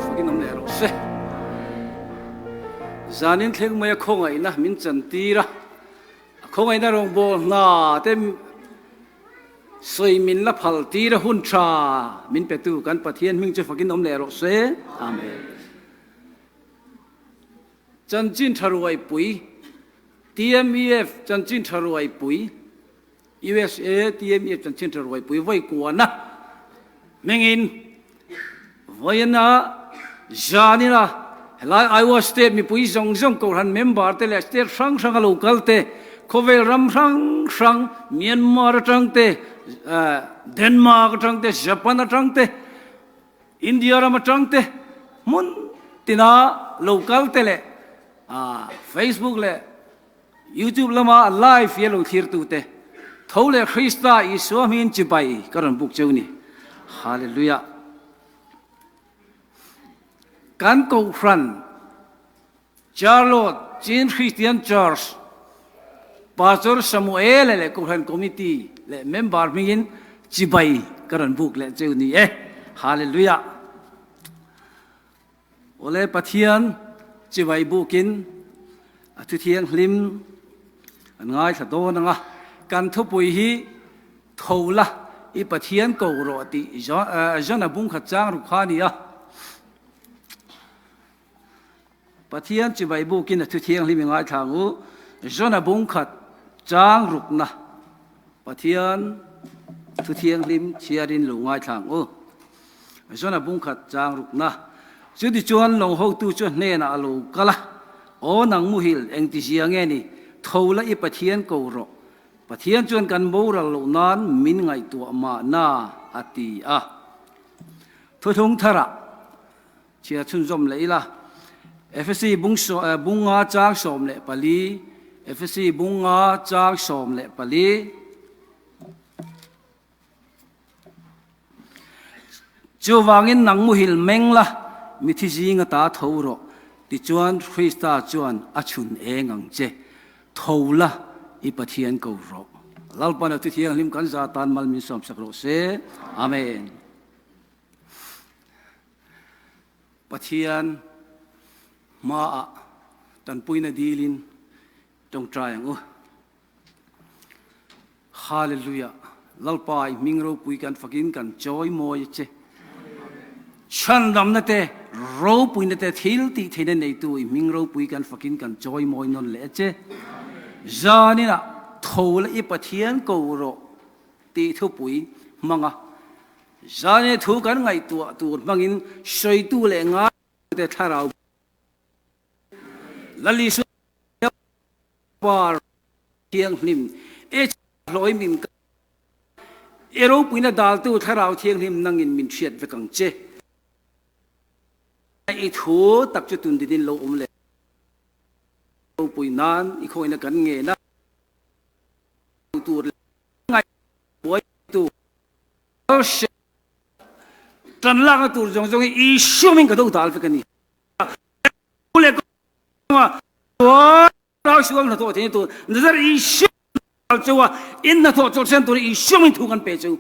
fakin awm leh rawh se. Zanin thleng maia khawngaihna min chantir a, a khawngaihna rawngbâwl hna te sawi min la phal tir a hun tha min petu kan Pathian hming chu fakin awm leh rawh se. Amen. Chanchin tha ruaipui TMEF chanchin tha ruaipui USA TMEF chanchin tha ruaipui vawi kuana hmingin vawiina zanina helai Iowa State mipui zawng zawng kohhran member te leh state hrang hranga lo kal te khawvel ram hrang hrang Myanmar atang te Denmark atang te Japan atang te India ram atang te hmun tina lo kal te leh Facebook leh YouTube lama live hi a lo thlirtute tho leh Krista Isua hmingin chibai ka rawn buk cheu ni. Hallelujah. Kan Kohhran Charlotte Chin Christian Church Pastor Samuel leh Kohhran Committee leh member hmingin chibai ka rawn buk leh cheu ni e. Hallelujah. Awle Pathian chibai bukin a thu thianghlim an ngaithla dawn ang a, kan thupui hi tho la i Pathian ko rawh tih Jona bungkhat chang ruk kha a ni a. Pathian chibai bukin a thu thianghlim i ngaithla ang u, Jona bungkhat chang rukna Pathian thu thianghlim chhiarin lo ngaithla ang u. Jona bungkhat chang rukna. Chutichuan lo hotu chu hnenah a lo kal a, Aw nang muhil, engtizia nge ni? Tho la i Pathian ko rawh. Pathian chuan kan boral loh nan min ngaihtuah mahna, a ti a. Thuthlung tharah chhiar chhunzawm leh ila, Efesi bunga chang 14, Efesi bunga chang 14. Chuvangin nang muhil meng la, mithi zinga ta tho rawh, tichuan Krista chuan a chhun eng ang che. Tho la, i Pathian ko rawh. Lalpan a Thu Thianghlim kan za tan mal min sawmsak rawh se. Amen. Pathian hmaah tanpuina dilin tawngtai ang u. Hallelujah! Lalpa i hming ropui kan fakin kan chawi mawi a che. Chhandamna te, ropuina te, thil tih theihna neitu i hming ropui kan fakin kan chawi mawi nawn leh a che. Zaninah tho la i Pathian ko rawh tih thupui hmanga zane thu kan ngaihtuah tur hmangin sawitu leh ngaite thlarau Lal Isua Par Thianghlim e hlawi min ka e ropuina daltu Thlarau Thianghlim nangin min hriat vek ang che. I thu tak chu tun dinin lo awm leh ropui nan i khawina kan ngen a tur leh ngaih buai tu tan lakna tur zawng zawng hi Isua hming ka do dal vek a ni. Sual hnathawh theihna tur Nazar Isua chu a in hnathawh chawlhsan turin Isua min thu kan pe chu.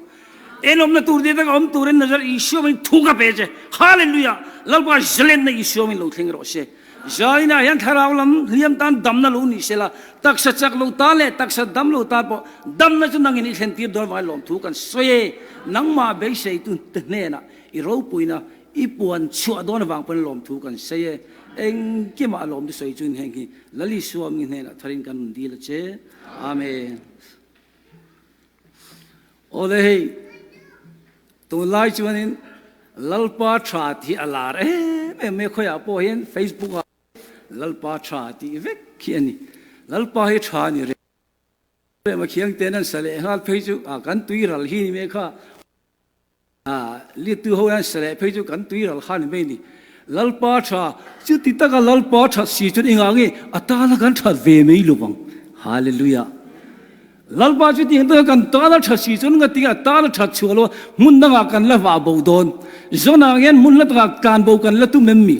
En awmna tur te taka awm turin Nazar Isua min thu ka pe che. Hallelujah! Lalpa zalenna Isua min lo thleng rawh se. Zainah hian thlarau lam hliam tan damna lo ni sela, taksa chak lo tan leh taksa dam lo tan pawh damna chu nangin i thlen tir dawn vangin lawmthu kan sawi e. Nangmah beiseitu te hnenah i ropuina I puan chhuah dawn avang pawn lawmthu kan sawi e. Engkimah a lawmtu sawi chuin heng hi Lal Isua mi hnenah tharin kan rawn dil a che. Amen. Awle hei, tunlai chuanin Lalpa tha tih a lar em em mai a, khawiah pawh hian Facebook ah Lalpa tha tih vek khi a ni. Lalpa hi tha a ni reng reng a, khiang ten an sa leh nghal phei chu a kan tui ral hi ni mai kha. Litu ho hian sereh phei chu kan tui ral kha ni mai ni. Lalpa tha, chuti taka Lalpa that si chuan engah nge a tana kan that ve mai lo vang. Hallelujah. Lalpa chuti ang taka kan tana that si chuan nga tinge a tana that chhuah lo a, hmun dangah kan la vah bo dawn. Zawnah hian hmun hla takah tlan bo kan la tum em mi?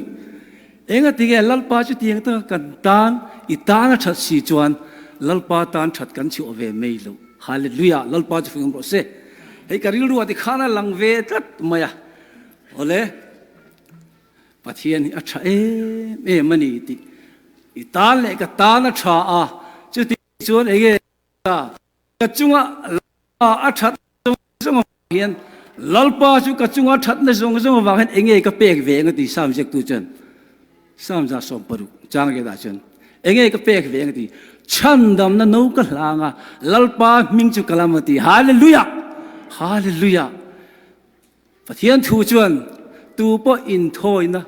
Enga tinge Lalpa chuti ang taka kan tan, i tana that si chuan Lalpa tan that kan chhuah ve mai lo. Hallelujah. Lalpa chu fing rawh se. Hei ka rilru ah tikhan a lang ve tlat mai a. Awle. Pathian hi a tha em em a ni tih i tan leh ka tan a tha a, chuti chuan enge ta ka chunga Lalpa a that zawng zawng avang hian Lalpa chu ka chunga thatna zawng zawng avang hian enge ka pek ve ang a ti Psalm ziaktu chuan Psalm 160 chang riatah chuan enge ka pek ve ang a ti chhandamna no ka hlang a Lalpa hming chu ka lam a ti Hallelujah Hallelujah Pathian thu chuan tu pawh inthawina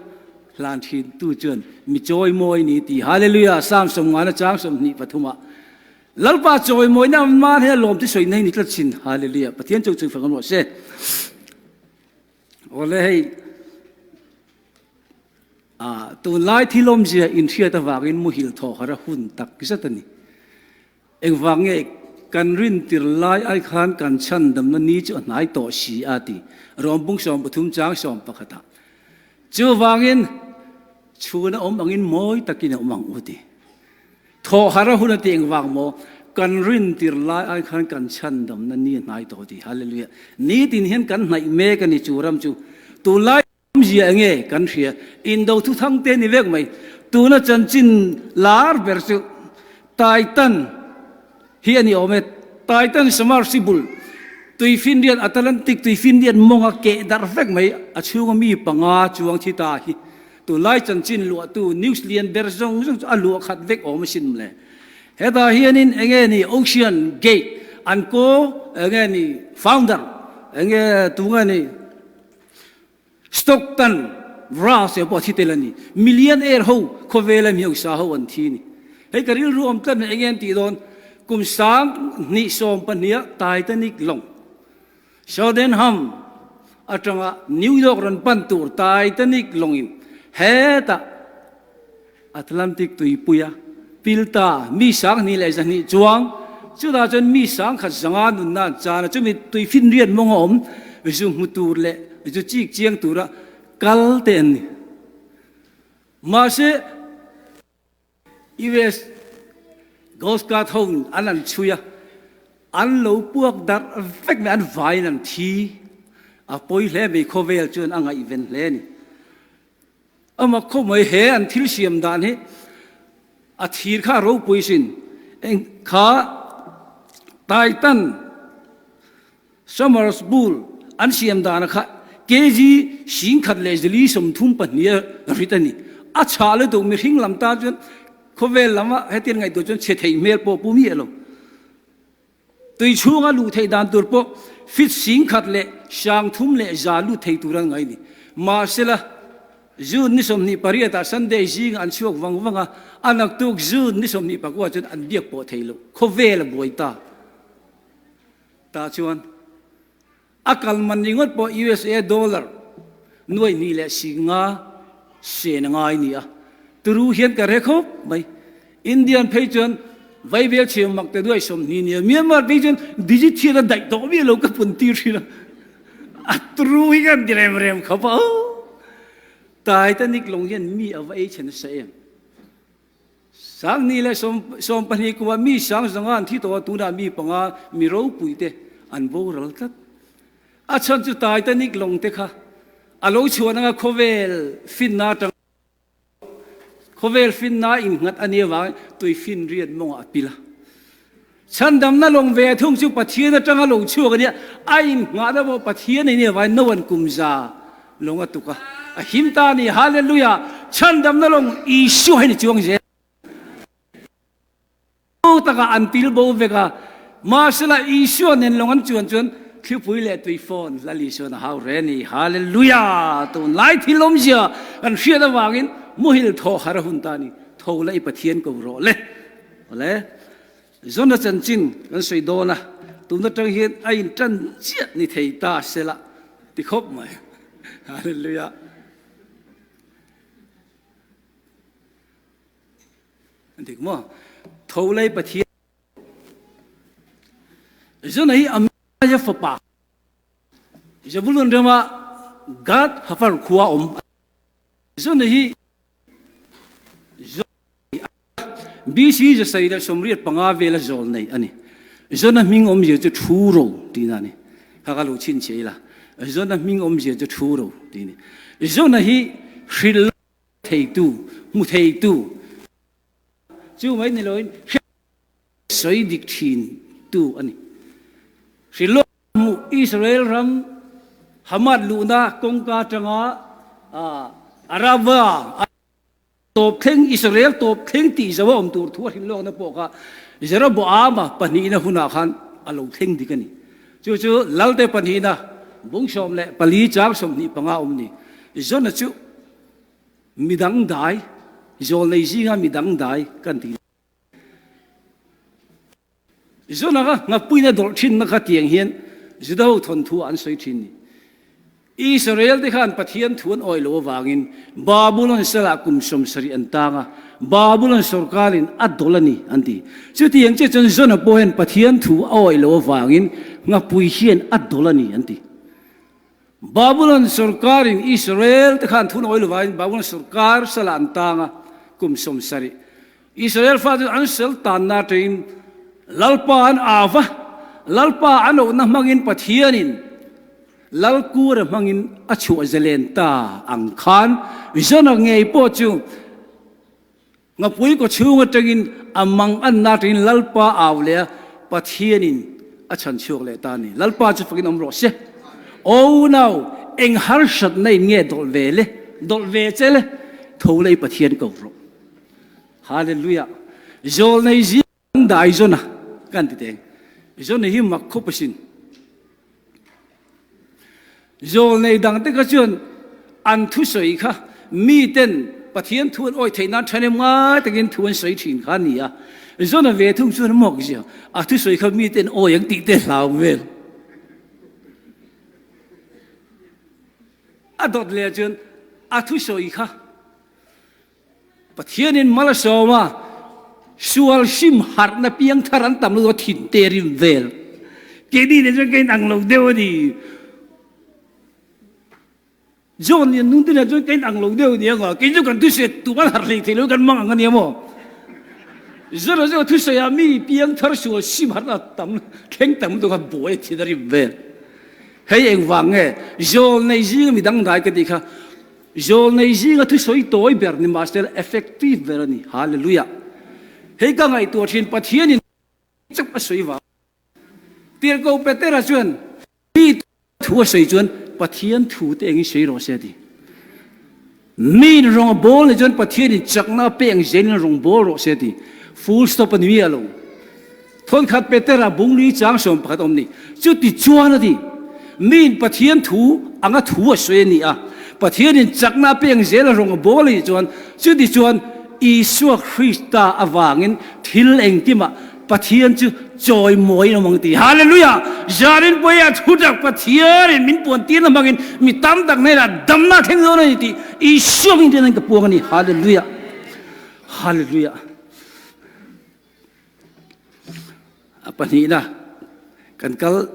hlan thin tu chuan mi chawimawi ni ti. Hallelujah! Psalm 50 chang 23 ah Lalpa chawimawina man hian lawm chu sawi nei ni tlat thin. Hallelujah! Pathian chu chu fak an rawh se. Awle hei a tunlai thil awmzia inhriat avangin muhil thaw har a hun tak zet a ni. Engvang nge kan rintir lai ai khan kan chhandamna ni chu a hnai tawh si a ti Rom bung 13 chang 11 ah. Chuvangin chhun a awm angin mawi takin a awm ang u ti. Thawh har a hun a ti engvang maw kan rintir lai ai khan kan chhandamna ni a hnai tawh ti. Hallelujah. Nitin hian kan hnaih mek a ni chu ram chu. Tunlai Awmzia enge kan hria? Indo thuthang te ni vek mai. Tuna chanchin lar ber chu Titan hi a ni awm e. Titan submersible tuifinriat Atlantic tuifinriat mawnga keh darh vek mai a chhunga mi panga chuang thi ta hi tunlai chanchin luahtu news lian ber zawng zawng chu a luah khat vek awm asin mawle. Hetah hianin enge ni Ocean Gate an ko enge ni founder enge tunge ni Stockton Russell pawh a thi tel a ni. Millionaire ho khawvela mi hausa ho an thi a ni. Hei ka rilru awm tlat mai enge an tih dawn? Kum 2022 ah Titanic lawng Southampton atanga New York rawn pan tur Titanic lawngin hetah Atlantic tuipuia pil ta mi 2200 chuang, chutah chuan mi 1500 nunna an chan a, chumi tuifinriat mawng a awm zu hmu tur leh zu chik chiang tura kal te an ni. Mahse, US Coast Guard ho an an chhui a, an lo puak darh vek mai, an vaiin an thi. A pawi hle mai, khawvel chuan a ngaihven hle a ni. Ama khawmai he an thil siam dan hi a thir kha a ropui sin. Eng kha Titan Submersible an siam dan kha kg 1034 a rit a ni. A chhah lutuk mihring lam tan chuan khawvel lama hetiang ngaihtuah chuan chhe thei hmel pawh pu miah lo. Tui chhunga luh theih dan tur pawh fit 13,300 lut thei tur an ngai ni. Mahsela, June ni 28 ah Sunday zingah an chhuak vang vang a, a naktuk June ni 29 chuan an biak pawh thei lo, khawvel a buai ta. Tah chuan. A kal man ringawt pawh usa dollar 2,500 sen a ngai nia. Turu hian ka hre khawp mai. Indian phei chuan Vaibel chheu mak te duai 20 nia. Myanmar phei chuan digit hian a daih tawh miah lo ka pun tir thin a. A turu hi kan ti rem rem khawp a aw. Titanic lawng hian mi a va ei chhe nasa em. 2012 kumah mi 500 an thi tawh a, tunah mi panga mi ropui te an boral tlat. A chhan chu Titanic lawng te kha a lo chhuah nanga khawvel finna atang khawvel finna innghat a nih avangin tuifinriat mawngah a pil a. Chhandamna lawng ve thung chu Pathian atanga lo chhuak a nia, a inngahna pawh Pathian a nih avangin no an kum za lawng a tuk a, a him ta a ni. Hallelujah! Chhandamna lawng Isua hi ni chuang zel. Bo takah an pil bo vek a, mahsela Isua nen lawng an chuan chuan thlipui leh tuifawn Lal Isuan a hau re a ni. Hallelujah! Tunlai thil awmzia kan hriat avangin muhil thaw har a hun ta a ni. Tho la i Pathian ko rawh le. Awle. Zona chanchin kan sawi dawn a, tun atang hian a intan chiah ni thei ta sela ti khawp mai. Hallelujah. Dik maw? Tho lei Pathian. Zona hi Amiah fapa. Zebulun rama Gad Hafar khua awm. Zona hi BC 785 vela zawl nei a ni. Zona hming awmzia chu thu ro tihna a ni. Kha ka lo chhinchhiah ila. Zona hming awmzia chu thu ro tih a ni. Zona hi Hrilh theitu, hmu theitu chu mai ni loin sawi dik thin tu a ni. Hrilh hmuh Israel ram Hamat luhna kawngka atanga Arava a tawp thleng Israel tawp thleng tih zo a awm tur thu a hrilh lawkna pawh kha Jeroboama pahnihna hunah khan a lo thleng dik a ni. Chu chu Lalte pahnihna bung 14 chang 25 awm ni. Jona chu midang dai, zawlnei zinga midang dai kan ti. Jona kha nghapuina dawlh thinna kha tiang hian Juda ho thawnthu ah an sawi thin ni. Israel te khan Pathian thu an awih loh avangin Babulon salah kum 70 an tang a, Babulon sorkarin a dawlh a ni an ti. Chutiang chiah chuan Jona pawh hian Pathian thu a awih loh avangin nghapui hian a dawlh a ni an ti. Babulon sorkarin Israel te khan thu an awih loh avangin Babulon sorkar salah an tang a, kum 70. Israel fate chu an sel tanna atangin Lalpa an au va, Lalpa an auhna hmangin Pathianin Lalkura hmangin a chhuah zalen ta ang khan Jona ngei pawh chu ngapui kaw chhung atangin a mang anna atangin Lalpa au leh a, Pathianin a chhan chhuak leh ta a ni. Lalpa chu fakin awm rawh se. Aw nau, eng harsatna in nge dawlh ve le? Dawlh ve che le? Tho lei Pathian ko rawh. Hallelujah! Zawlnei zing dai Jona kan ti teng. Jona hi mak khawp asin. Zawlnei dangte kha chuan an thusawi kha miten Pathian thu an awih theih nan ṭhahnem ngai takin thu an sawi ṭhin kha a ni a. Jona ve thung chuan mak zia a thusawi kha miten awi ang tih te hlau vel. A dawt leh chuan a thusawi kha Pathianin mal a sawm a, sual hrim harhna piang thar an tam lutuk a thin te rim vel. Keini nen chuan ka inang lo deuh a ni. John nen nung te nen chuan ka inang lo deuh a ni ang a, kei chu kan thusawi tum an harh hlei thei lo kan mang ang a nia maw. Zara chu a thusawi ah mi piang thar sual hrim harhna tam thleng tam lutuk a buai a thin a rim vel. Hei engvang nge John nei zinga mi dangdai ka tih kha Zawlnei zinga thusawi tawi ber ni mahse effective ber a ni. Hallelujah! Hei ka ngaihtuah thin Pathianin chauh a sawi vang. Tirhkoh Petera chuan mi thu a sawi chuan Pathian thu te engin sawi rawh se a ti. Miin rawng a bawl ni chuan Pathianin chakna a pek ang zelin rawng bawl rawh se a ti. Full stop a ni miah lo. Thawnkhat Petera bungli chang 11 awm ni. Chuti chuan a ti, Miin Pathian thu anga thu a sawi a ni a, Pathianin chakna a peng zel a rawng a bawl a nih chuan, chuti chuan Isua Krista avangin thil engkimah Pathian chu chawimawiin awm ang ti. Hallelujah! Zanin pawhia thutak Pathianin min puan tirna hmangin mi tam tak hnenah damna a thleng dawn a ni tih Isua hming ṭenin ka puang a ni. Hallelujah! Hallelujah! A pahnihna kan kal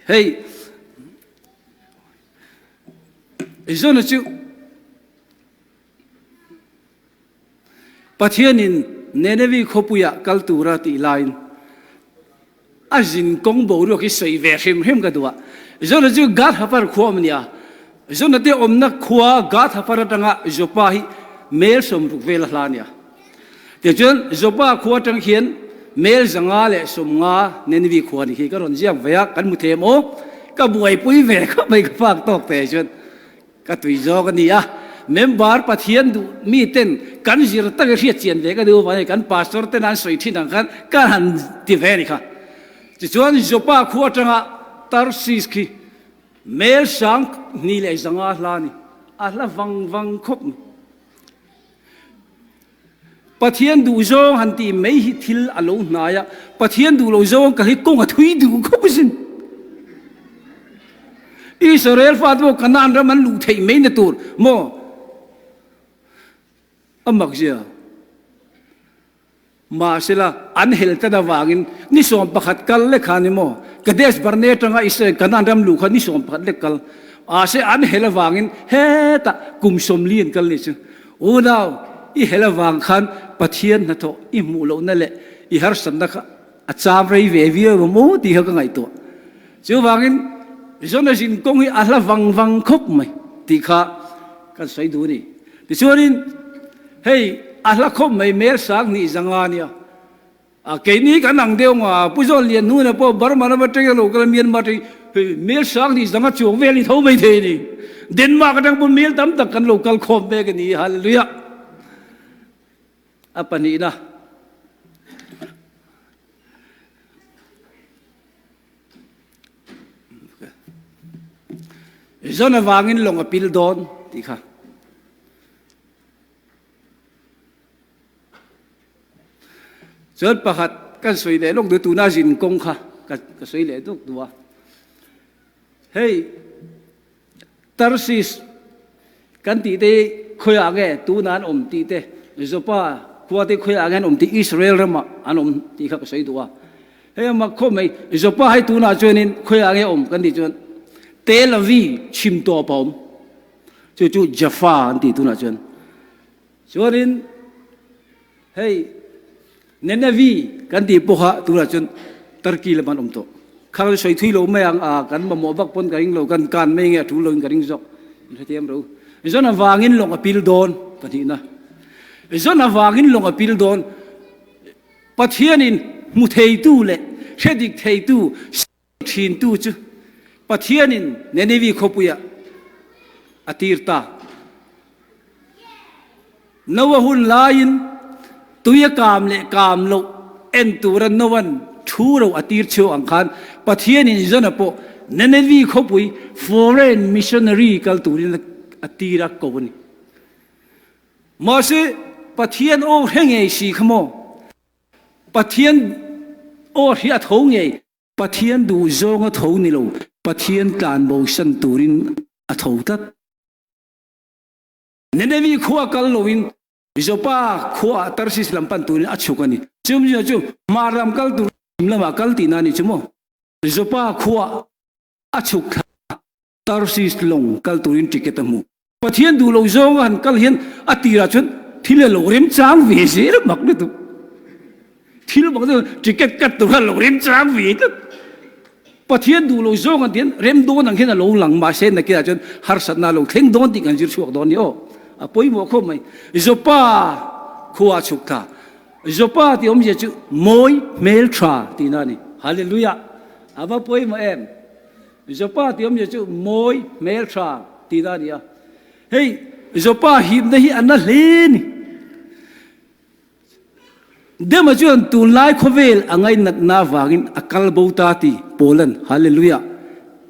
hei Jona chu Pathianin Nenevi khawpuiah kal tura tih laiin a zin kawng boruak hi sawi ve hrim hrim ka duh a. Jona chu Gath-hafar khua awm a ni a. Jona te awmna khua Gath-hafar atanga Joppa hi mel 60 vel a hla a ni a. Tichuan, Joppa khua atang hian mel 150 Nineveh khua ni khi ka rawn ziak ve a, kan hmu thei em aw? Ka buaipui ve khawp mai ka fak tawk te chuan ka tui zawk a ni a. Member Pathian duh mi ten kan zir tak i hriat chian ve ka duh avangin kan pastor ten an sawi thin ang khan ka han ti ve a ni kha. Tichuan, Joppa khua atanga Tarsis khi mel 2500 hla a ni, a hla vang vang khawp mai. Pathian duh zawng han tih mai hi thil a lo hnai a, Pathian duh lo zawng kal hi kawng a thui duh khawp asin. Israel fate pawh Kanaan ram an luh theih mai na tur maw? A mak zia. Mahsela, an hel tan avangin ni 11 kal lek kha ni maw? Kadesh Barnea atanga Israel Kanaan ram luh kha ni 11 lek kal. Mahse, an hel avangin hetah kum 40 an kal ni chu. Unau, i hel avang khan Pathian hnathawh i hmuh lohna leh i harsatna kha a cham rei ve viau emaw maw tih kha ka ngaihtuah. Chuvangin, Jonah zin kawng hi a hla vang vang khawp mai tih kha kan sawi duh a ni. Tichuanin hei a hla khawp mai Mel 2000 a nia. A keini kan ang deuh nga Pu Zawn Lian hnuna pawh Burma ram atanga lo kal a Myanmar atangin hei Mel 20 5 a chuang vel ni tho mai thei a ni. Denmark atang pawh mel tam tak kan lo kal khawm mek a ni. Hallelujah. A pahnihna. Zawn avangin lawng a pil dawn tih kha. Chuan pakhat kan sawi leh lawk duh tuna zin kawng kha ka sawi leh duk duh a. Hei Tarsis kan tih te hi khawiah nge tuna an awm tih te, Joppa khua te khawiah nge an awm tih Israel ramah an awm tih kha ka sawi duh a. Hei a mak khawp mai, Joppa hei tunah chuanin khawiah nge awm kan tih chuan Tel Aviv chhim tawp a awm. Chu chu Jaffa an tih tunah chuan. Chuanin hei Nenevi kan tih pawha tunah chuan Turkey lam an awm tawh. Khang chu sawi thui lo mai ang a, kan mamawh vak pawn ka ring lo, kan kan mai nge a tul loin ka ring zawk. In hrethiam ro. Zawn avangin lawng a pil dawn pahnihna. Zawn avangin lawng a pil dawn. Pathianin hmu theitu leh hre dik theitu Thintu chu Pathianin Nenevi khawpuiah a tir ta. Noa hun laiin tui a kam leh kam loh en tura Noa'n thu ro a tir chhuak ang khan Pathianin Jona pawh Nenevi khawpui foreign missionary kal turin a tir a ko a ni. Mahse, Pathian aw hre ngei si kha maw? Pathian aw hi a tho ngei. Pathian duh zawng a tho ni lo, Pathian tlan bosan turin a tho tlat. Nenevi khua kal loin Joppa khuaah Tarsis lam pan turin a chhuk a ni. Chumzia chu hmar lam kal tur chhim lamah kal tihna a ni chu maw? Joppa khuaah a chhuk thla a, Tarsis lawng kal turin ticket a hmu. Pathian duh lo zawng a han kal hian a tirah chuan thil a lo remchang ve zel a mak lutuk. Thil mak chu ticket cut tur kha a lo remchang ve tlat. Pathian duh lo zawng an tihian rem dawn ang hian a lo lang mahse nakinah chuan harsatna a lo thleng dawn tih kan zir chhuak dawn ni aw. A pawimawh khawp mai. Joppa khua a chhuk thla. Joppa tih awmzia chu mawi hmel tha tihna a ni. Hallelujah! A va pawimawh em? Joppa tih awmzia chu mawi, hmel tha tih na a ni a. Hei Joppa hipna hi a na hle a ni. Dema chuan tunlai khawvel a ngainatna avangin a kal bo ta ti Paulan Hallelujah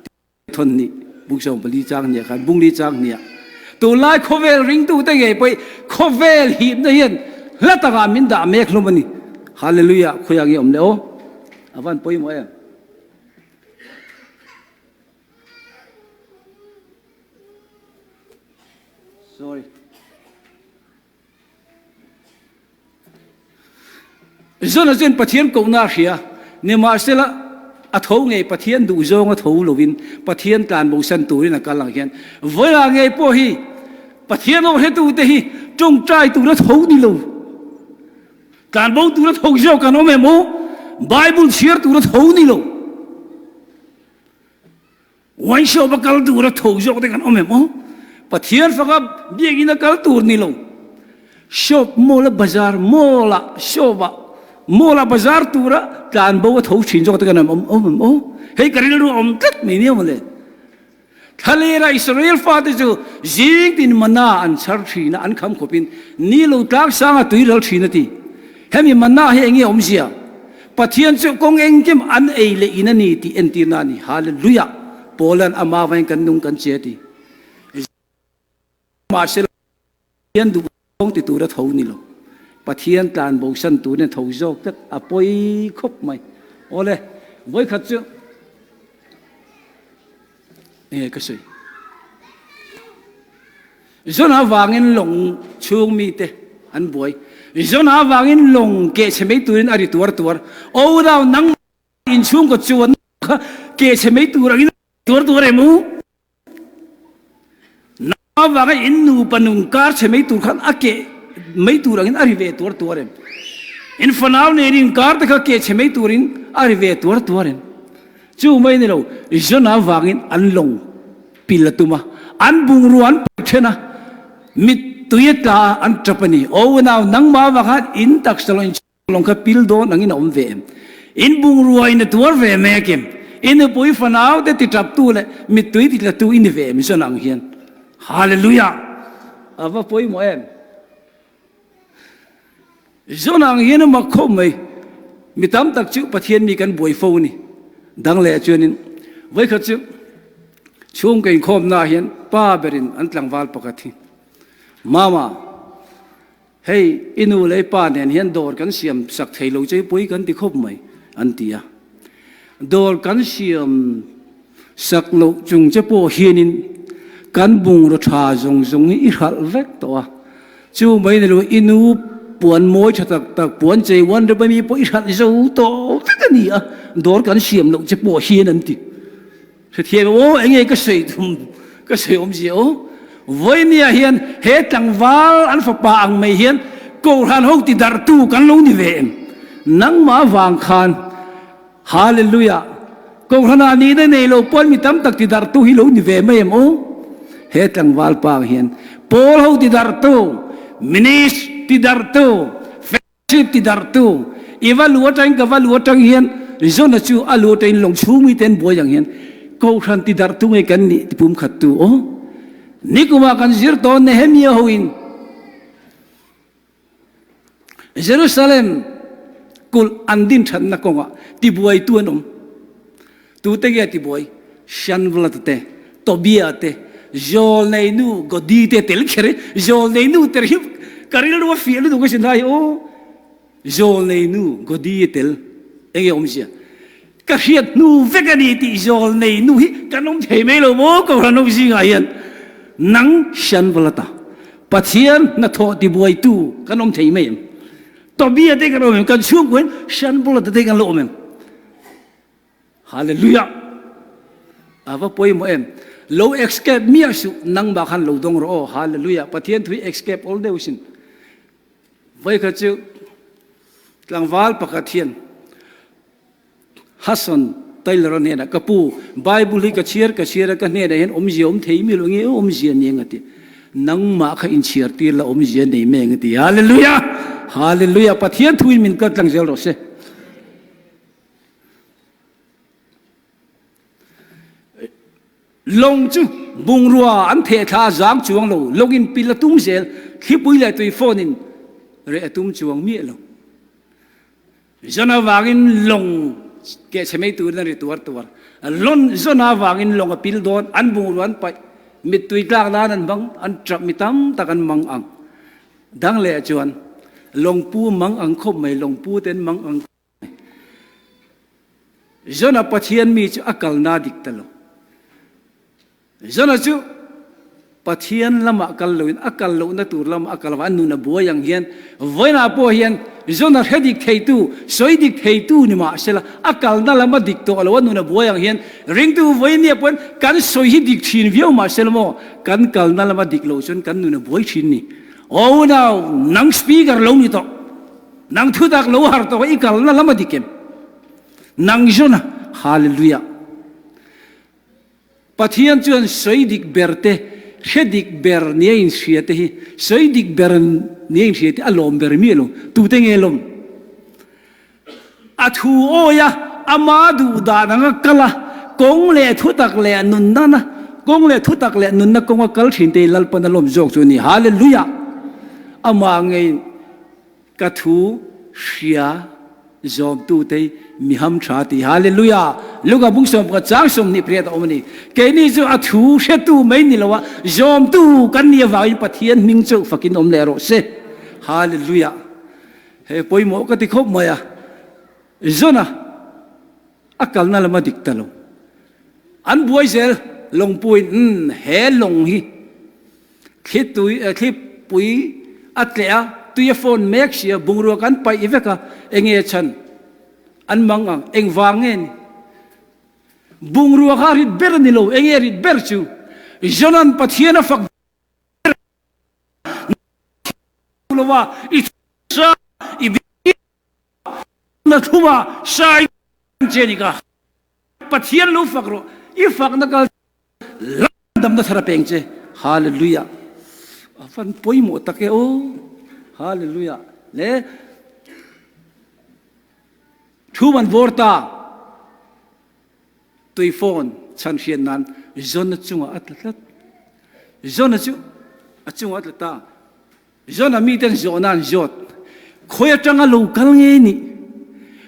tih thawn ni bung 14 chang hniah khan bung li chang hniah tunlai khawvel ringtute ngei pawh hi khawvel hipna hian hla takah min dah mek hlawm a ni. Hallelujah khawiah nge awm le aw? A van pawimawh em? Sorry. Zona chuan Pathian kohna a hria. Nimahsela, a tho ngei Pathian duh zawng a tho lovin Pathian tlan bosan turin a kal ang hian vawiah ngei pawh hi Pathian aw hretute hi tawngtai tura tho ni lo. Tlanbo tura tho zawk kan awm em aw? Bible chhiar tura tho ni lo. Wine shop a kal tura tho zawk te kan awm em aw? Pathian faka biakinn a kal tur ni lo. Shop mall a bazar mall ah shop ah mall ah bazar tura tlanbo a tho thin zawk te kan awm em aw? Hei ka rilru a awm tlat mai nia mawle. Thlalera Israel fate chu zing tin manna an chhar thin a, an kham khawpin ni lo tlang sanga tui ral thin a ti. Hemi manna hi enge awmzia? Pathian chu kawng engkim an ei leh in a ni tih entirna a ni. Hallelujah! Paulan ama vain kan nung kan che a ti. Mahse Pathian duh zawng ti tura tho ni lo. Pathian tlan bosan turin a tho zawk tlat, a pawi khawp mai. Awle, vawikhat chu enge ka sawi? Zona avangin lawng chhung mite an buai. Zona avangin lawng kehchhe mai turin a ri tuar tuar. O dao nang inchhungkaw chuan kha kehchhe mai tur angin tuar tuar em u? Nau avanga in nupa nung kar chhe mai tur khan a keh mai tur angin a ri ve tuar tuar em? In fanau nen in kar te kha keh chhe mai turin a ri ve tuar tuar em? Chu mai ni lo, Jona avangin an lawng pil a tum a, an bungrua an paih then a, mit. Mittui a tla a, an tap a ni. Aw unau, nangmah avang khan in taksa lo in lawng kha pil dawn angin a awm ve em? In bungrua in a tuar ve mek em? I nupui fanau te ti tap tu leh mittui ti tla tu i ni ve em zawn ang hian? Hallelujah! A va pawimawh em? Zawn ang hian a mak khawp mai. Mi tam tak chu Pathian mi kan buai fo a ni. Dang leh chuanin vawikhat chu chhungkaw inkhawmnaah hian pa berin an tlangval pakhat hi, Mama, Hei, i nu leh i pa nen hian dawr kan siam sak thei lo che pui kan ti khawp mai, an ti a. Dawr kan siam sak loh chung che pawh hianin kan bungraw tha zawng zawng hi i hralh vek tawh a. Chu mai ni lo, i nu puan mawi tha tak tak, puan chei uan rep ami pawh i hralh zo tawh vek a ni a, dawr kan siam loh che pawh hian an ti. Hrethiam aw, enge ka sawi tum, ka sawi awmzia aw. Vawinia hian he tlangval an fapa ang mai hian Kohhran ho ti darhtu kan lo ni ve em? Nangmah vang khan Hallelujah! Kohhranah nihna nei lo pawn mi tam tak ti darhtu hi lo ni ve mai em aw? He tlangval pa ang hian Paul ho ti darhtu, Ministry ti darhtu, Chip ti darhtu, i va lu atangin ka va lu atang hian Zona chu a lu atangin lawng chhung mite an buai ang hian Kohhran ti darhtu nge kan nih ti pum khattu aw. Nikumah kan zir tawn Nehemia hoin Jerusalem kulh an din thatna kawngah tibuaitu an awm. Tute nge tibuai? Shanvalat te, Tobia te, Zawlneinu Godi te tel kher i, Zawlneinu ter hi ka rilru a fiah lutuk asin lai aw. Zawlneinu Godi tel enge awmzia? Ka hriat hnu vek a ni tih Zawlneinu hi kan awm thei mai lo maw Kohhran ho zingah hian nang Shanvalata Pathian hnathawh tibuaitu kan awm thei mai em? Tobia te kan awm em? Kan chhungkua hian Shanvalata te kan lo awm em? Hallelujah! A va pawimawh em? Lo escape miah suh, nangmah khan lo dawng rawh aw. Hallelujah! Pathian thu hi escape awl deuh sin. Vawikhat chu tlangval pakhat hian Hudson Taylor-a hnenah, Ka pu, Bible hi ka chhiar ka chhiar a, ka hnenah hian awmzia awm thei mi lo nge awmzia ni ang a ti. Nangmah kha inchhiar tir la awmzia nei mai ang a ti. Hallelujah! Hallelujah! Pathian thuin min kal tlang zel rawh se. Lawng chu bungrua an theh thla a zang chuang lo, lawngin pil a tum zel, thlipui leh tui phone in reh a tum chuang miah lo. Zawn avangin lawng keh chhe mai turin a ri tuar tuar. Lawn zawn avangin lawng a pil dawn, an bungrua an paih, mittui tlak nan an hmang, an tap mi tam tak an mang ang. Dang leh chuan lawngpu mang ang khawp mai, lawngpu te an mang ang. Jona Pathian mi chu a kalna dik ta lo. Jona chu Pathian lamah kal loin a kal lohna tur lamah a kal avang a nun a buai ang hian vawiinah pawh hian Jona hre dik theitu, sawi dik theitu ni mah sela a kalna lam a dik tawh lo a nun a buai ang hian ringtu vawiin pawhin kan sawi hi dik thin viau mah sela maw kan kalna lama dik lo chuan kan nun a buai thin ni. Aw unau, nang speaker lo ni tawh. Nang thutak lo har tawh i kalna lam a dik em? Nang Jona, Hallelujah! Pathian chuan sawi dik ber te, hre dik ber nia inhria te hi, sawi dik ber nia inhria te a lawm ber miah lo. Tute nge lawm? A thu awi a, ama duh dan anga kal a, kawng leh thutak leh nunna na, kawng leh thutak leh nunna kawnga kal thin te hi Lalpan a lawm zawk chu a ni. Hallelujah! Amah ngei. Ka thu hria zawmtute hi mi ham tha ti. Hallelujah! Luka bung 11 chang 28 a awm a ni. Keini chu a thu hretu mai ni lo a, zawmtu kan nih avangin Pathian hming chauh fakin awm leh rawh se. Hallelujah! He pawimawh ka ti khawp mai a. Zona a kalna lam a dik ta lo. An buai zel lawngpuiin, Umm, he lawng hi Thlitui, thlipui a tleh a, tui a fawn mek si a, bungrua kan paih vek a, enge chhan an mang ang, engvang nge ni? Bungrua kha rit ber a ni lo, enge rit ber chu? Jonan Pathian a fak ber lo a, i sa, i na thuma sai che ni ka Pathian lo fak rawh, i fakna kal Lam damna thar a peng che. Hallelujah. A van pawimawh tak e aw. Hallelujah. Le thu an vawr ta. Tui phone chhan hriat nan Jona chungah a tla tlat. Jona chu a chungah a tla ta. Jona miten zawhna an zawt. Khawi atanga lo kal nge nih?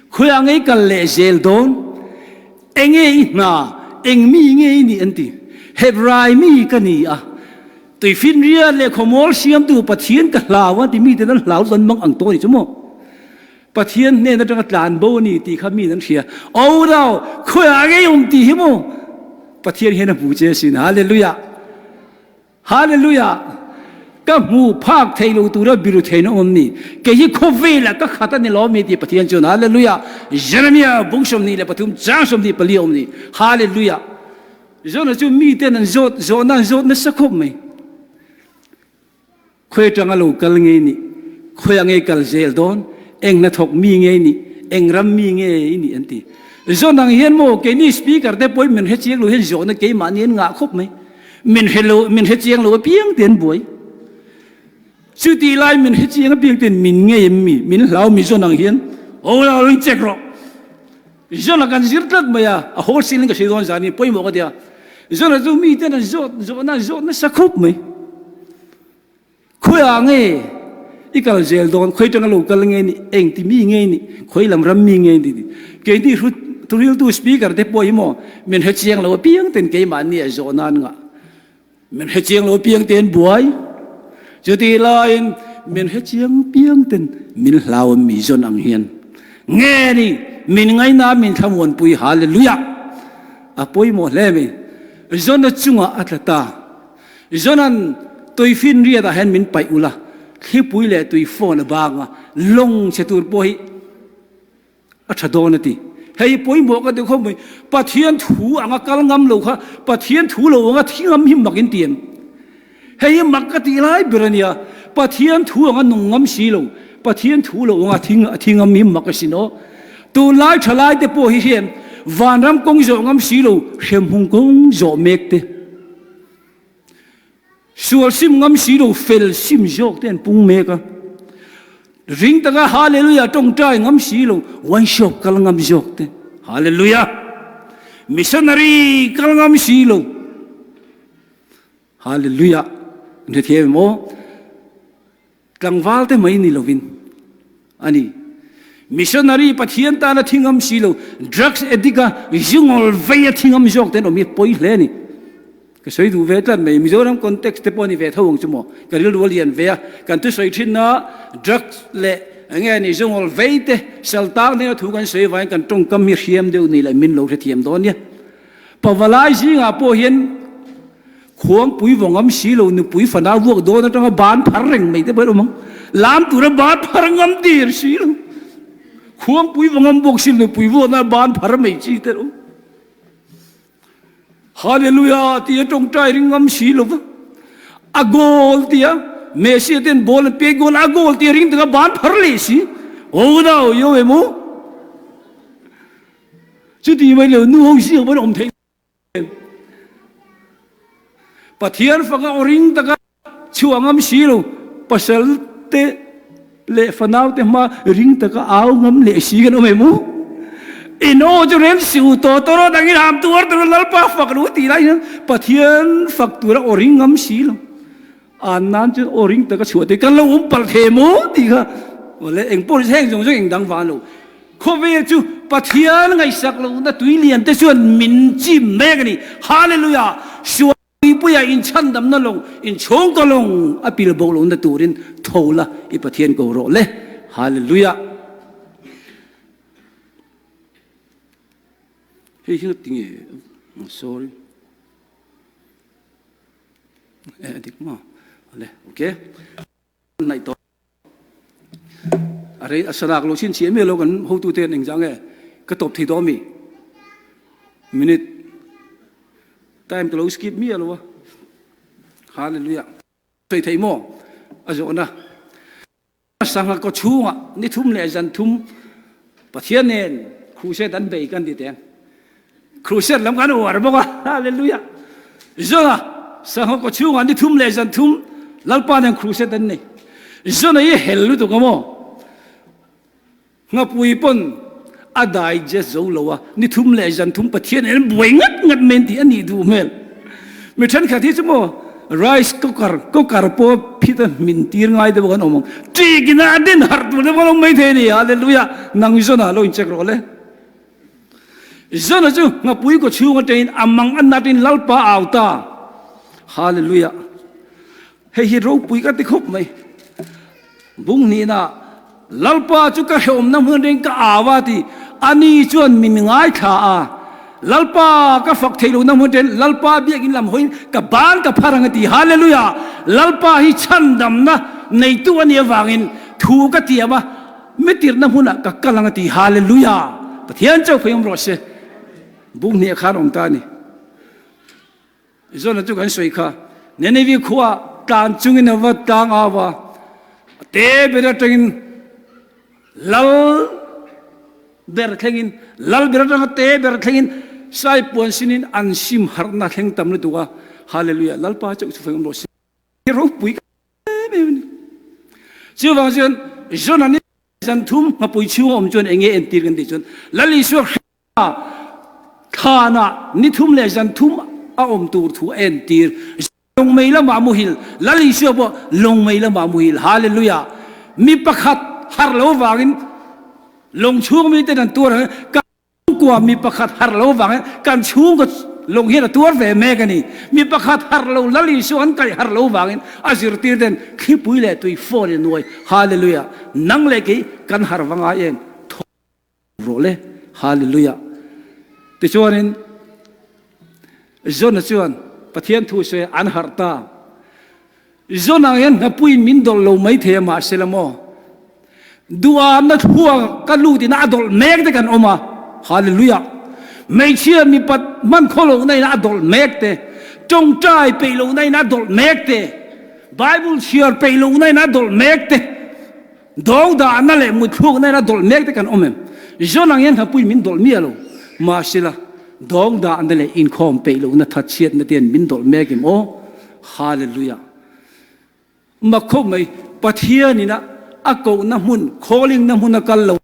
Khawiah nge i kal leh zel dawn? Enge i hna? Eng mi nge i nih? an ti. Hebrai mi ka ni a, tuifinriat leh khawmual siamtu Pathian ka hlau a ti miten an hlau chu an mang ang tawh a ni chu maw? Pathian hnen atanga tlan bo a ni tih kha miin an hria. O nau, khawiah nge i awm tih hi maw? Pathian hian a hmu che asin. Hallelujah! Hallelujah! Ka hmu phak thei lo tura biru theihna awm ni. Kei hi khawvelah ka khat a ni lo mi ti Pathian chuan Hallelujah! Jeremiah bung 23 chang 24 a awm ni. Hallelujah! Zawhna chu miten an zawt, zawhna an zawt nasa khawp mai. Khawi atanga lo kal nge nih? Khawi ah nge kal zel dawn? Eng hnathawk mi nge nih? Eng ram mi nge i nih? An ti. Zawhna ang hian maw keini speaker te pawhin min hre chiang lo hian zawhna keimahni an ngah khawp mai. Min hre lo, min hre chiang lo apiang te an buai. Chutih lai min hre chiang apiang ten min ngei em mi, min hlau mi zawn ang hian aw la lo in check rawh. Zawna kan zir tlat mai a, a hawl sin in ka hre dawn zan hi pawimawh ka ti a. Zawna chu mi ten an zawt, zawhna an zawt nasa khawp mai. Khawiah nge i kal zel dawn, khawi atanga lo kal nge nih, engti mi nge nih, khawi lam ram mi nge nih tih. Keini hrut thuriltu speaker te pawh hi maw min hre chiang lo apiang ten keimahni a zawh nan ngah. Min hre chiang lo apiang ten buai. Chutih laiin min hre chiang piang ten min hlau a mi zawn ang hian nge ni min ngaina min thlamuanpui Hallelujah! A pawimawh hle mai. Zawna chungah a tla ta. Jonan tuifinriat ah hian min paih ula, thlipui leh tui fawn a bang a, lawng chhe tur pawh hi a tha dawn a ti. Hei hi pawimawh ka ti khawp mai, Pathian thu anga kal ngam lo kha Pathian thu lo anga thi ngam hi mak in ti em? Hei hi mak ka tih lai ber a nia, Pathian thu anga nung ngam si lo, Pathian thu lo anga thi ngam hi mak asin aw. Tunlai thalai te pawh hi hian vanram kawng zawh ngam si lo, hremhmun kawng zawh mek te. Sual sim ngam si lo fel sim zawk te an pung mek a. Ring taka Hallelujah tawngtai ngam si lo wine shop kal ngam zawk te. Hallelujah! Missionary kal ngam si lo. Hallelujah! An hrethiam em aw? Tlangval te mai ni lovin a ni. Missionary Pathian tana thi ngam si lo, drugs addict a zungawl vei a thi ngam zawk te an awm hi pawi hle a ni. Ka sawi duh ve tlat mai, Mizoram context te pawh a ni ve tho ang chu maw? Ka rilru a lian ve a, kan thusawi thinna drugs leh eng nge ni zungawl vei te saltang hnena thu kan sawi avangin kan tawngkam hi hriam deuh ni leh min lo hrethiam dawn nia. Pavalai zingah pawh hian Khuangpui vaw ngam si lo nupui fanau vuak dawn atanga ban phar reng mai te pawh an awm ang. Lam tura ban phar ngam dir si lo. Khuangpui vaw ngam bawk si lo nupui vuakna ban phar mai chi te an awm. Hallelujah tia tawngtai ring ngam si lo va. A goal tia Messi ten ball an pek goal a goal tia ring taka ban phar leh si. Oh no, yo emo. Chuti mai lo nu ho si ang pawh an awm thei. Pathian faka aw ring taka chhuah ngam si lo, pasal te leh fanau te hma ring taka au ngam leh si kan awm em u? In aw chu rem si u, tawh tawh rawh dangin ham tuar tur Lalpa fak lo tih lai hian Pathian fak tura aw ring ngam si lo. An nan chuan aw ring taka chhuah te kan lo awm palh thei maw tih kha awle eng pawh heng zawng zawng eng dang van lo. Khawvel chu Pathian ngaihsak lohna tui lian te chuan min chim mek a ni. Hallelujah! Sual puipuia inchhandamna lawng, inchhungkaw lawng a pil bo lohna turin tho la i Pathian ko rawh le. Hallelujah! Hei hi tinge sorry. Eh dik maw? Ale okay. Naih tawh. A rei a salak lo chin chiah miah lo kan hotu te an engzah nge ka tawp thei dawn mi? Minute time ka lo skip miah lo a. Hallelujah. Sawi thei maw? A zawhna. Sangha kaw chhungah ni thum leh zan thum Pathian nen crusade an bei kan ti teng. Crusade lam kan uar bawk a. Hallelujah. Zona sangha kaw chhungah ni thum leh zan thum. Lalpa nen crusade an nei. Zona hi hel lutuk a maw? Nghapui pawn a digest zo lo a, ni thum leh zan thum Pathian in an buai ngat ngat mai an tih a nih duh hmel. Mi thenkhat hi chu maw rice cooker cooker pawh phit a hmin tir ngai deuh kan awm ang. Ṭik in a den harh tur deuh kan awm mai thei a ni. Hallelujah! Nang Zona lo incheck rawh le. Zona chu nghapui kaw chhung atangin a mang a natin Lalpa a au ta. Hallelujah! Hei hi ropui ka ti khawp mai. Bung hnihna, Lalpa chu ka hrehawmna hmun reng ka au a ti. Ani chuan min ngaithla a. Lalpa ka fak theih lohna hmun reng Lalpa biakinn lam hawiin ka ban ka phar ang a ti. Hallelujah! Lalpa hi chhandamna neitu a nih avangin thu ka tiam a, mi tirhna hmunah ka kal ang a ti. Hallelujah! Pathian chauh phei awm rawh se. Bung hnih khan awm ta a ni. Zona chu kan sawi kha, Nineveh khua tlan chungin a va tlang au a, a te ber atangin lal ber thlengin, lal ber atanga te ber thlengin sai puan sinin an sim harhna thleng tam lutuk a, Hallelujah, Lalpa chauh chu feng awm rawh se. Ropui em em a ni. Chuvang chuan Zona ni zan thum hmapui chhunga awm chuan enge entir kan tih chuan Lal Isua Thlanah ni thum leh zan thum a awm tur thu a entir. Lawngmei lamah muhil, Lal Isua pawh lawngmei lamah muhil. Hallelujah! Mi pakhat harh lo vangin lawng chhung miten an tuar ang, kan chhungkua mi pakhat harh lo vangin kan chhungkaw lawng hian a tuar ve mek a ni. Mi pakhat harh lo Lal Isua an kaih harh lo vangin a zirtir ten thlipui leh tui phone in nuai. Hallelujah! Nang leh kei kan harh va ngai em? Rawh le, Hallelujah. Tichuanin Jona chuan Pathian thu sawi an harh ta. Jona hian hnapuiin min dawlh lo mai thei a mahsela maw? Duhamna thluak ka lut ina a dawlh mek te kan awm a. Hallelujah. Hmeichhia mipat hman khaw lohna ina a dawlh mek te, tawngtai peih lohna ina a dawlh mek te, Bible chhiar peih lohna ina a dawlh mek te, Dawng dahna leh mutthlukna in a dawlh mek te kan awm em? John ang hian hnapui min dawlh miah lo. Mahsela, dawng dahna leh inkhawm peih lohna thatchhiatna te hian min dawlh mek em aw? Hallelujah! Mak khawp mai, Pathian ina a kohna hmun, calling na hmun a kal lo.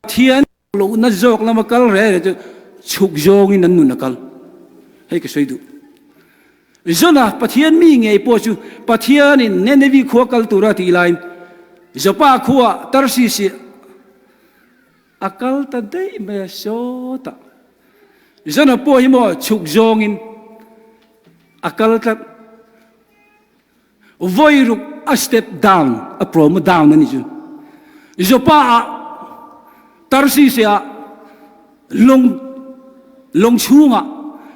Pathian lohna zawk lama kal reh reh chu chhuk zawngin an nun a kal. Hei ka sawi duh. Jona Pathian mi ngei pawh chu Pathianin Nenevi khua kal tura tih laiin Joppa khua Tarsis hi a kal ta daih mai a, sawtah. Jona pawh hi maw chhuk zawngin a kal tlat. Vawi ruk a step down, a promo down a ni chu. Joppa ah Tarsis ah lawng lawng chhungah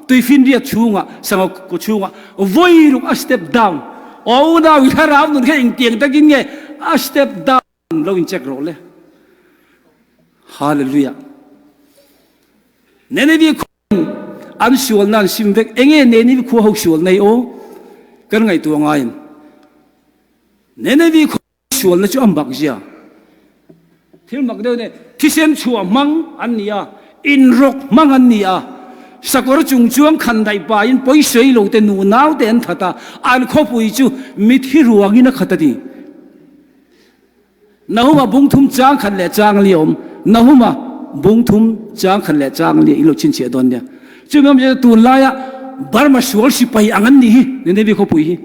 tuifinriat chhungah sangha kaw chhungah vawi ruk a step down. Aw unau i thlarau nun kha engtiang takin nge a step down lo in check rawh le. Hallelujah. Nineveh An sualna an sim vek. Enge Nenivi khua ho sual nei aw? Kan ngaihtuah ngaiin Nenivi khua sualna chu a mak zia. Thil mak deuh nei thisen chhuah hmang an ni a, inrawk hmang an ni a, sakawr chung chuang khandaih pahin pawisawi lo te nunau te an that a, an khawpui chu mithi ruangin a khat a ti. Nahuma bung thum chang khat leh chang li a awm. Nahuma bung thum chang khat leh chang li in lo chhinchhiah dawn nia. Chumi awmzia chu tunlaia Burma sual sipai ang an nih hi, Nineveh khawpui hi.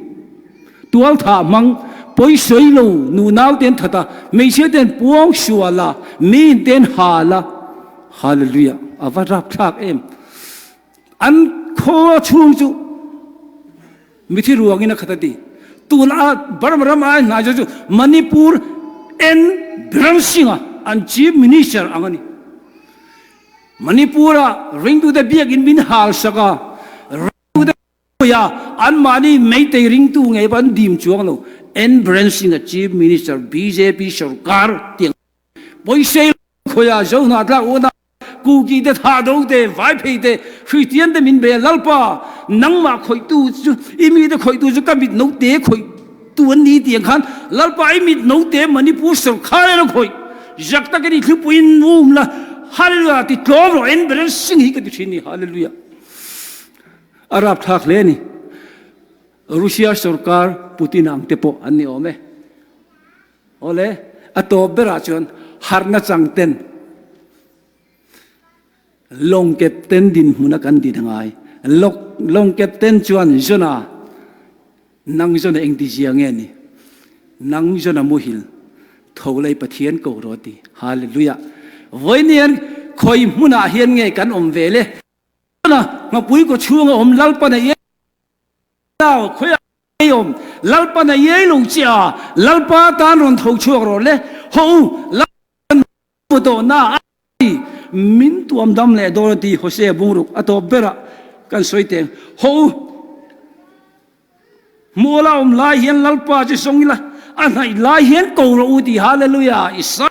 Tual thah hmang, pawisawi lo, nunau te an that a, hmeichhia te an puang sual a, miin te an hal a. Hallelujah! A va rapthlak em! An khaw chhung chu Mithi ruangin a khat a ti. Tun a Burma ram ai hnai zawk chu Manipur N Biren Singh a an Chief Minister ang a ni. Manipur a ringtute biakin min hal sak a, ringtute pui a anmahni Meitei ringtu ngei pawh an dim chuang lo. N Biren Singh a Chief Minister bjp sorkar tiang pawisei khawiah Zohnahthlak unau Kuki te thahdo te, vaiphei te, Hristian te min bei a, Lalpa, nangmah khawihtu chu, i mite khawihtu chu ka mit note khawihtu an ni tih ang khan, Lalpa, i mit note Manipur sorkar in a khawih, zak takin i thlupuiin um la, Hallelujah, ti tlawm rawh, en ber sing hi ka ti thin ni, Hallelujah. A rapthlak hle a ni. Russia sorkar Putin ang te pawh an ni awm e. Awle, a tawp berah chuan harhna chang ten lawng captain dinhmuna kan din a ngai. Lawng captain chuan Jonah, nang Jonah engti zia nge ni? Nang Jonah muhil, tho lei Pathian ko rawh a ti. Hallelujah! Vawiin hian khawi hmunah hian nge kan awm ve le? Jonah, ngapui kaw chhunga awm Lalpan a iai lo, khawiah nge i awm? Lalpan a iai lo che a, Lalpa tan rawn tho chhuak rawh le, haw u, Lalpan hmu tawh na a ti, min tuam dam leh dawn a ti, Hosea bungruk a tawp berah kan sawi teng, haw u, hmuh la awm lai hian Lalpa chu sawng ila, a hnaih lai hian ko rawh u ti, Hallelujah, Isaiah.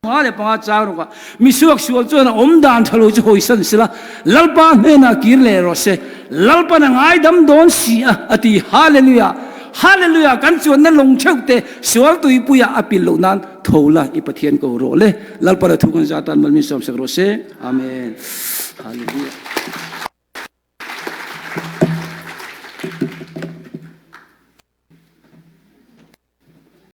55 chang rawk ah misuak sual chuan a awm dan tha lo chu hawisan sela, Lalpa hnenah kir leh rawh se, Lalpan a ngaidam dawn si a, a ti. Hallelujah! Hallelujah! Kan chuanna lawng theuh te sual tuipuiah a pil loh nan tho la i Pathian ko rawh le. Lalpan a thu kan zat tan mal min sawmsak rawh se. Amen. Hallelujah.